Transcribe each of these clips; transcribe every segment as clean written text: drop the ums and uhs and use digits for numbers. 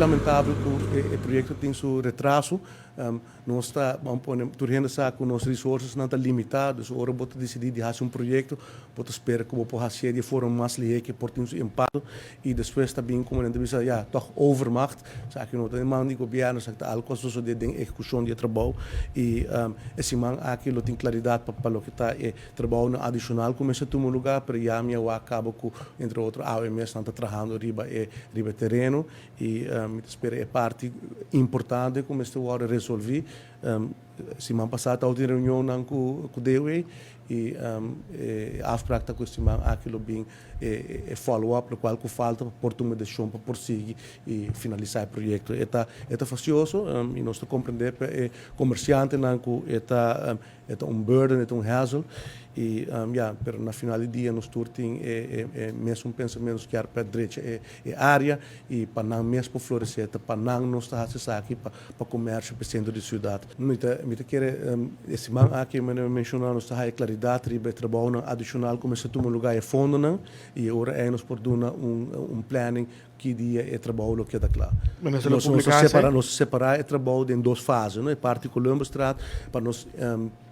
Lamentabel ku e proyekto tin su retraso. Nos ta, ban pone, tur hende sa ku nos resourcesnan ta limitá, dus ora bo ta disidí di hasi un proyekto, bo ta spera ku bo por hasié di e forma mas lihé ku por tin su impakto i despues ta bin, komo nan ta bisa, ya, tòg overmacht. Esaki no ta den man di gobièrnu, esaki ta algu ku a sosodé den ehekushon di e trabou i e siman aki lo tin klaridat pa loke ta e trabounan adishonal ku mester tuma lugá, pero ya mi a wak kaba ku entre otro awe mes nan ta trahando riba e tereno i mi ta spera e parti importante ku mester wòrdu resolví. Siman pasá tabatin reunionnan ku DOE i e afsprak ta ku e siman aki lo bin e follow up, lokual ku falta pa por tuma desishon pa por sigui i finalisá e proyekto. E ta fastioso i nos ta komprendé pa e komersiantenan ku e ta un burden, e ta un hassle i ya, pero na final di dia nos tur tin e mesun pensamentu, nos kier pa drecha e área i pa nan mes por floresé, ta pa nan nos ta hasi esaki, pa komersio, pa sentro di siudat. Mi ta kere e siman aki, mi a menshoná, nos ta haya klaridat riba e trabounan adishonal ku mester tuma lugá, e fondonan, i ora ei nos por duna un planning ki dia e trabou lo keda kla. Minister lo Nos publiká separa, nos separá e trabou den dos fase, no? E parti Columbusstraat pa nos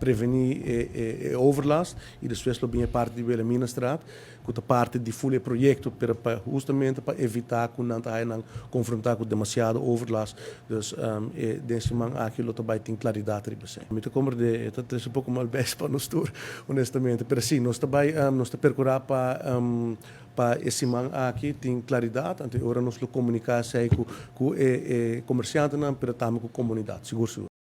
prevení e overlast i despues lo bin e parti di Wilhelminastraat, ku ta parti di full e proyekto, pero justamente pa evitá ku nan ta haya nan konfrontá ku demasiado overlast. Dus den siman aki lo tambe tin klaridat riba esei. Mi ta komprendé, ta un poko mal bes pa nos tur, honestamente. Pero sí, nos ta perkurá pa e siman aki tin klaridat, anto ora nos lo komuniká esei ku e komersiantenan, pero tambe ku komunidat, sigur sigur.